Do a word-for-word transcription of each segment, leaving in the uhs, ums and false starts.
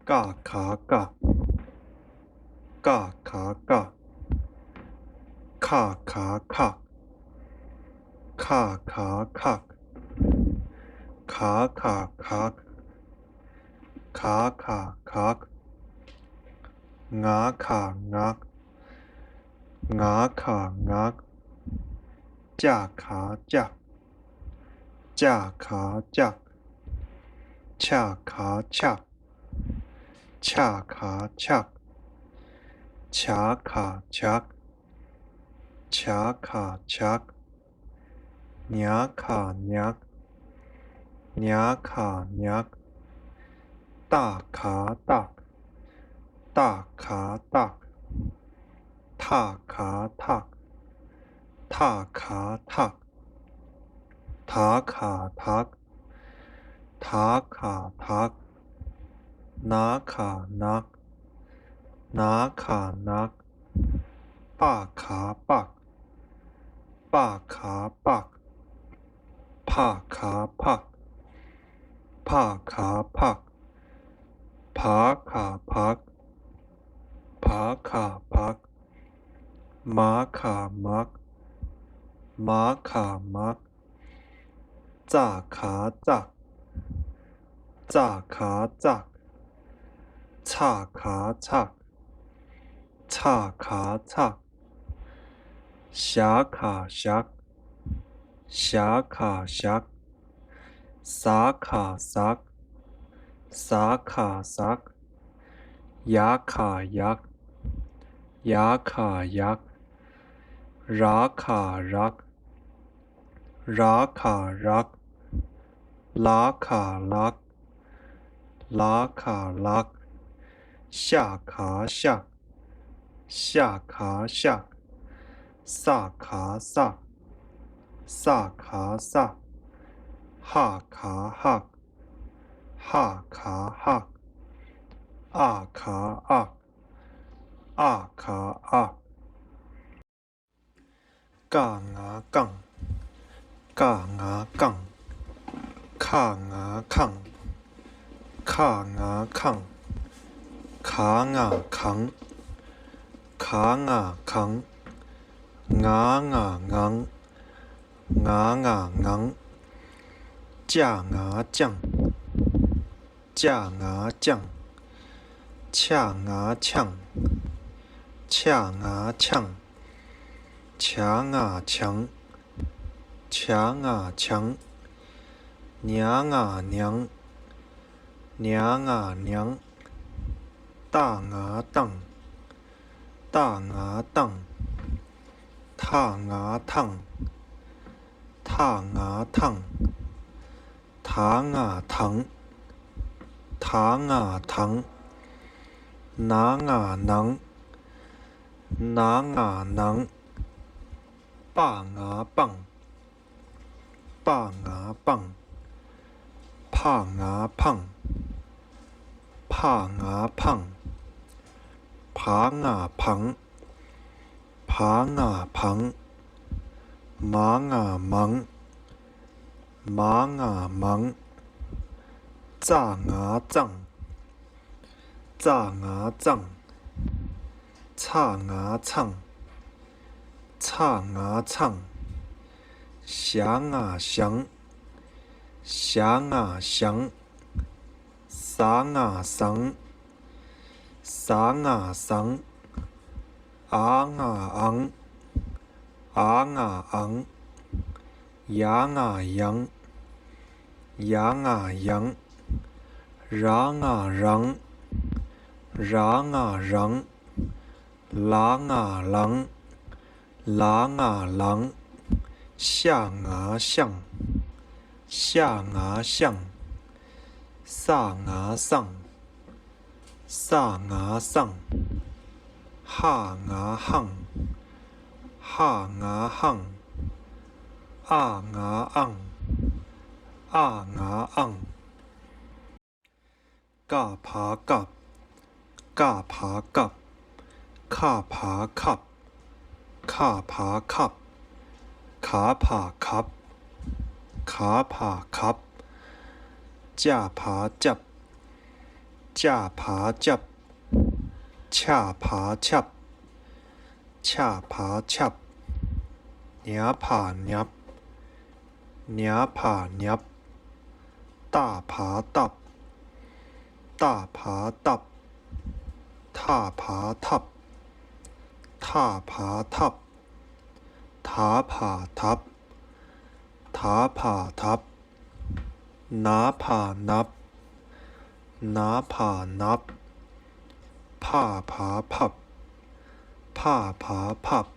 ཀ་ག་ཀ། ཀ་ག་ཀ། ཁ་ག་ཁག། ཁ་ག་ཁག། ག་ག་གག། ག་ག་གག། ང་ག་ངག། ང་ག་ངག། ཅ་ག་ཅག། ཅ་ག་ཅག། ཆ་ག་ཆག། ཆ་ག་ཆག། ཇ་ག་ཇག། ཇ་ག་ཇག། ཉ་ག་ཉག། ཉ་ག་ཉག། ཏ་ག་ཏག། ཏ་ག་ཏག། ཐ་ག་ཐག། ཐ་ག་ཐག། ད་ག་དག། ད་ག་དག། ན་ག་ནག། ན་ག་ནག། པ་ག་པགས། པ་ག་པགས། ཕ་ག་ཕག། ཕ་ག་ཕག། བ་ག་བག། བ་ག་བག། མ་ག་མག། མ་ག་མག། ཙ་ག་ཙག། ཙ་ག་ཙག། ཚ་ག་ཚག། ཚ་ག་ཚག། ཞ་ག་ཞག། ཞ་ག་ཞག། ཟ་ག་ཟག། ཟ་ག་ཟག། ཡ་ག་ཡག། ཡ་ག་ཡག། ར་ག་རག། ར་ག་རག། ལ་ག་ལག། ལ་ག་ལག། ཤ་ག་ཤག། ཤ་ག་ཤག། ས་ག་སག། ས་ག་སག། ཧ་ག་ཧག། ཧ་ག་ཧག། ཨ་ག་ཨག། ཨ་ག་ཨག། ཀ་ང་ཀང་། ཀ་ང་ཀང་། ཁ་ང་ཁང་། ཁ་ང་ཁང་། ག་ང་གང་། ག་ང་གང་། ང་ང་ངང་། ང་ང་ངང་། ཅ་ང་ཅང་། ཅ་ང་ཅང་། ཆ་ང་ཆང་། ཆ་ང་ཆང་། ཇ་ང་ཇང་། ཇ་ང་ཇང་། ཉ་ང་ཉང་། ཉ་ང་ཉང་། ཏ་ང་ཏང་། ཏ་ང་ཏང་། ཐ་ང་ཐང་། ཐ་ང་ཐང་། ད་ང་དང་། ད་ང་དང་། ན་ང་ནང་། ན་ང་ནང་། པ་ང་པང་། པ་ང་པང་། ཕ་ང་ཕང་། ཕ་ང་ཕང་། བ་ང་བང་། བ་ང་བང་། མ་ང་མང་། མ་ང་མང་། ཙ་ང་ཙང་། ཙ་ང་ཙང་། ཚ་ང་ཚང་། ཚ་ང་ཚང་། ཞ་ང་ཞང་། ཞ་ང་ཞང་། ཟ་ང་ཟང་། ཟ་ང་ཟང་། ཨ་ང་ཨང་། ཨ་ང་ཨང་། ཡ་ང་ཡང་། ཡ་ང་ཡང་། ར་ང་རང་། ར་ང་རང་། ལ་ང་ལང་། ལ་ང་ལང་། ཤ་ང་ཤང་། ཤ་ང་ཤང་། ས་ང་སང་། ས་ང་སང་། ཧ་ང་ཧང་། ཧ་ང་ཧང་། ཨ་ང་ཨང་། ཨ་ང་ཨང་། ཀ་བ་ཀབ། ཀ་བ་ཀབ། ཁ་བ་ཁབ། ཁ་བ་ཁབ། ག་བ་གབ། ག་བ་གབ། ཅ་བ་ཅབ། ཅ་བ་ཅབ། ཆ་བ་ཆབ། ཆ་བ་ཆབ། ཉ་བ་ཉབ། ཉ་བ་ཉབ། ཏ་བ་ཏབ། ཏ་བ་ཏབ། ཐ་བ་ཐབ། ཐ་བ་ཐབ། ད་བ་དབ། ད་བ་དབབ། ན་བ་ནབ། ན་བ་ནབ། ཕ་བ་ཕབ། ཕ་བ་ཕབ།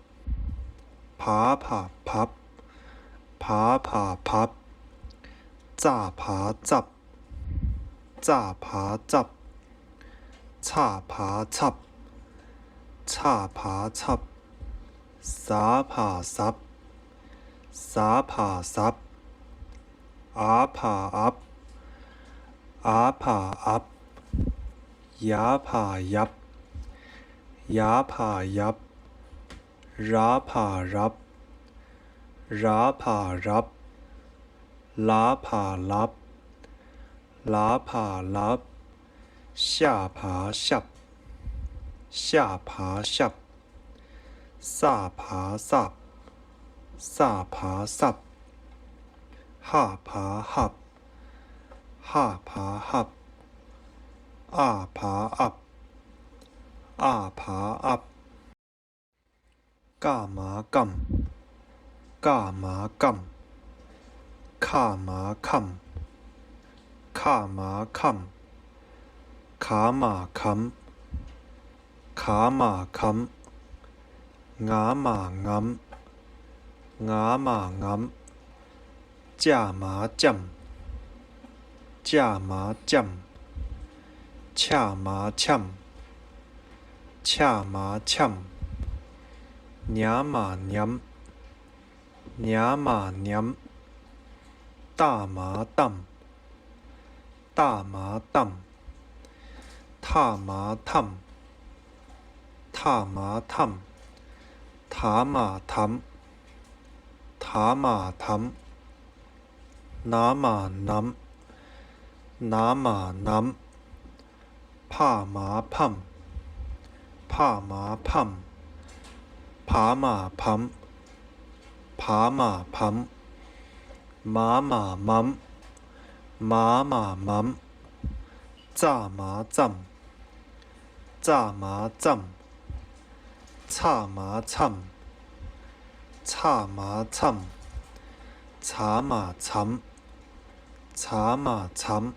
བ་བ་བབ། བ་བ་བབ། ཙ་བ་ཙབ། ཙ་བ་ཙབ། ཚ་བ་ཚབ། ཚ་བ་ཚབ། ཟ་བ་ཟབ། ཟ་བ་ཟབ། འ་བ་འབ། འ་བ་འབ། ཡ་བ་ཡབ། ཡ་བ་ཡབ། ར་བ་རབ། ར་བ་རབ། ལ་བ་ལབ། ལ་བ་ལབ། ཤ་བ་ཤབ། ཤ་བ་ཤབ། ས་བ་སབ། ས་བ་སབ། ཧ་བ་ཧབ། ཧ་བ་ཧབ། འ་བ་འབ། འ་བ་འབ། ཀ་མ་ཀམ། ཀ་མ་ཀམ། ཁ་མ་ཁམ། ཁ་མ་ཁམ། ག་མ་གམ། ག་མ་གམ། ང་མ་ངམ། ང་མ་ངམ། ཅ་མ་ཅམ། ཅ་མ་ཅམ། ཆ་མ་ཆམ། ཆ་མ་ཆམ། ཉ་མ་ཉམ། ཉ་མ་ཉམ། ཏ་མ་ཏམ། ཏ་མ་ཏམ། ཐ་མ་ཐམ། ཐ་མ་ཐམ། ད་མ་དམ། ད་མ་དམ། ན་མ་ནམ། ན་མ་ནམ། ཕ་མ་ཕམ། ཕ་མ་ཕམ། བ་མ་བམ། བ་མ་བམ། མ་མ་མམ། མ་མ་མམ། ཙ་མ་ཙམ། ཙ་མ་ཙམ། ཚ་མ་ཚམ། ཚ་མ་ཚམ། ཛ་མ་ཛམ། ཛ་མ་ཛམ།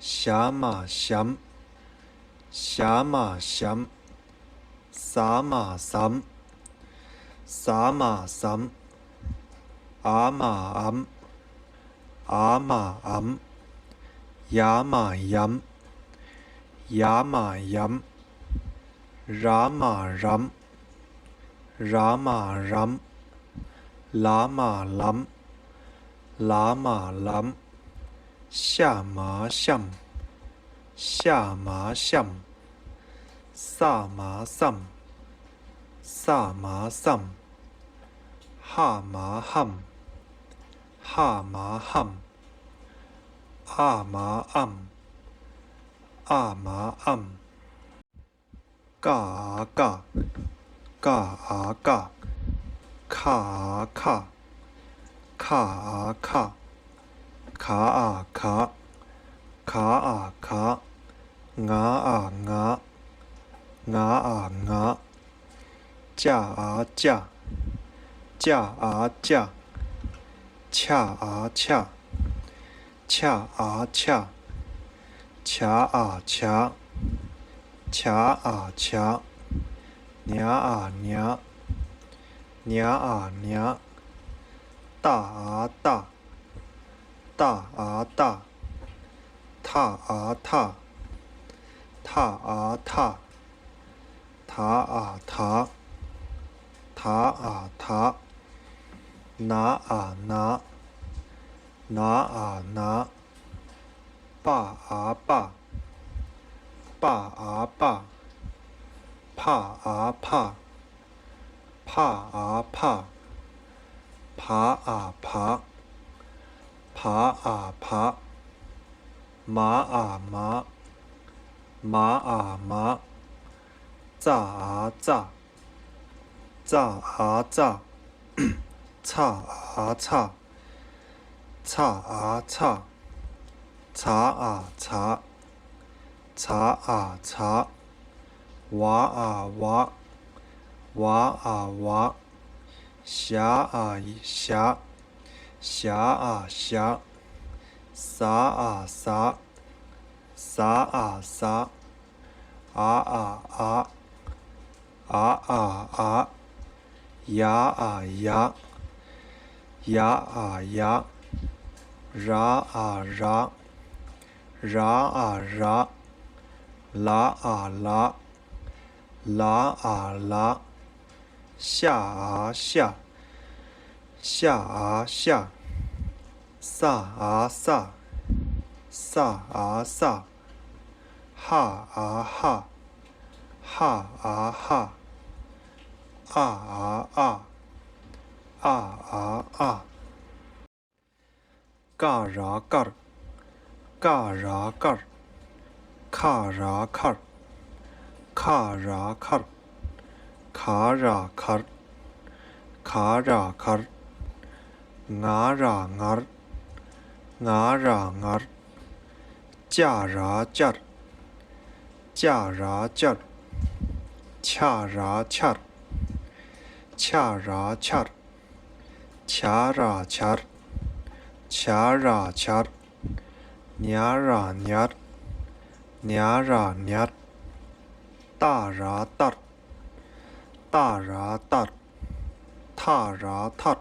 ཞ་མ་ཞམ། ཞ་མ་ཞམ། ཟ་མ་ཟམ། ཟ་མ་ཟམ། འ་མ་འམ། འ་མ་འམ། ཡ་མ་ཡམ། ཡ་མ་ཡམ། ར་མ་རམ། ར་མ་རམ། ལ་མ་ལམ། ལ་མ་ལམ། ཤ་མ་ཤམ། ཤ་མ་ཤམ། ས་མ་སམ། ས་མ་སམ། ཧ་མ་ཧམ། ཧ་མ་ཧམ། འ་མ་འམ། འ་མ་འམ། ཀ་འ་ཀ། ཀ་འ་ཀ། ཁ་འ་ཁ། ཁ་འ་ཁ། ག་འ་ག། ག་འ་ག། ང་འ་ང་། ང་འ་ང། ཅ་འ་ཅ། ཅ་འ་ཅ། ཆ་འ་ཆ། ཆ་འ་ཆ། ཇ་འ་ཇ། ཇ་འ་ཇ། ཉ་འ་ཉ། ཉ་འ་ཉ། ཏ་འ་ཏ། ཏ་འ་ཏ། ཐ་འ་ཐ། ཐ་འ་ཐ། ད་འ་ད། ད་འ་ད། ན་འ་ན། ན་འ་ན། པ་འ་པ། པ་འ་པ། ཕ་འ་ཕ། ཕ་འ་ཕ། བ་འ་བ། བ་འ་བ། མ་འ་མ། མ་འ་མ། ཙ་འ་ཙ། ཙ་འ་ཙ། ཚ་འ་ཚ། ཚ་འ་ཚ། ཚ་འ་ཚ། ཚ་འ་ཚ། ཝ་འ་ཝ། ཝ་འ་ཝ། ཞ་འ་ཞ། ཞ་འ་ཞ། ཟ་འ་ཟ། ཟ་འ་ཟ། འ་འ་འ། འ་འ་འ། ཡ་འ་ཡ། ཡ་འ་ཡ། ར་འ་ར། ར་འ་ར། ལ་འ་ལ། ལ་འ་ལ། ཤ་འ་ཤ། ཤ་འ་ཤ། ས་འ་ས། ས་འ་ས། ཧ་འ་ཧ། ཧ་འ་ཧ། ཨ་འ་ཨ། ཨ་འ་ཨ། ཀ་ར་ཀར། ཀ་ར་ཀར། ཁ་ར་ཁར། ཁ་ར་ཁར། ག་ར་གར། ག་ར་གར། ང་ར་ངར། ང་ར་ངར། ཅ་ར་ཅར། ཅ་ར་ཅར། ཆ་ར་ཆར། ཆ་ར་ཆར། ཆ་ར་ཆར། ཆ་ར་ཆར། ཉ་ར་ཉར། ཉ་ར་ཉར། ཏ་ར་ཏར། ཏ་ར་ཏར། ཐ་ར་ཐར།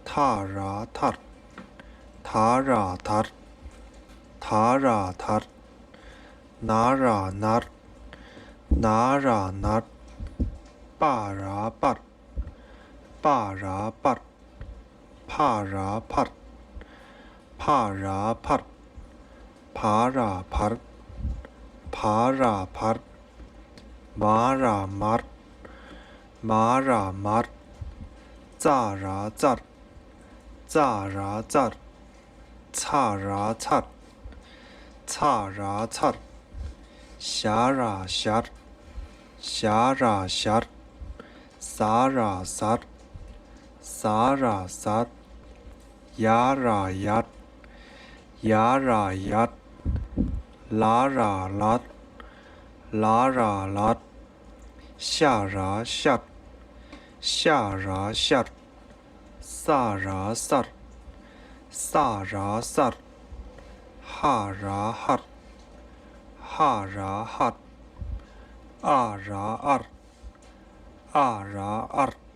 ཐ་ར་ཐར། ཐ་ར་ཐར། ཐ་ར་ཐར། ན་ར་ནར། ན་ར་ནར། པ་ར་པར། པ་ར་པར། ཕ་ར་ཕར། ཕ་ར་ཕར། བ་ར་བར། བ་ར་བར། མ་ར་མར། མ་ར་མར། ཙ་ར་ཙར། ཙ་ར་ཙར། ཚ་ར་ཚར། ཚ་ར་ཚར། ཞ་ར་ཞར། ཞ་ར་ཞར། ཟ་ར་ཟར། ཟ་ར་ཟར། ཡ་ར་ཡར། ཡ་ར་ཡར། ལ་ར་ལར། ལ་ར་ལར། ཤ་ར་ཤར། ཤ་ར་ཤར། ས་ར་སར། ས་ར་སར། ཧ་ར་ཧར། ཧ་ར་ཧར། ཨ་ར་ཨར། ཨ་ར་ཨར།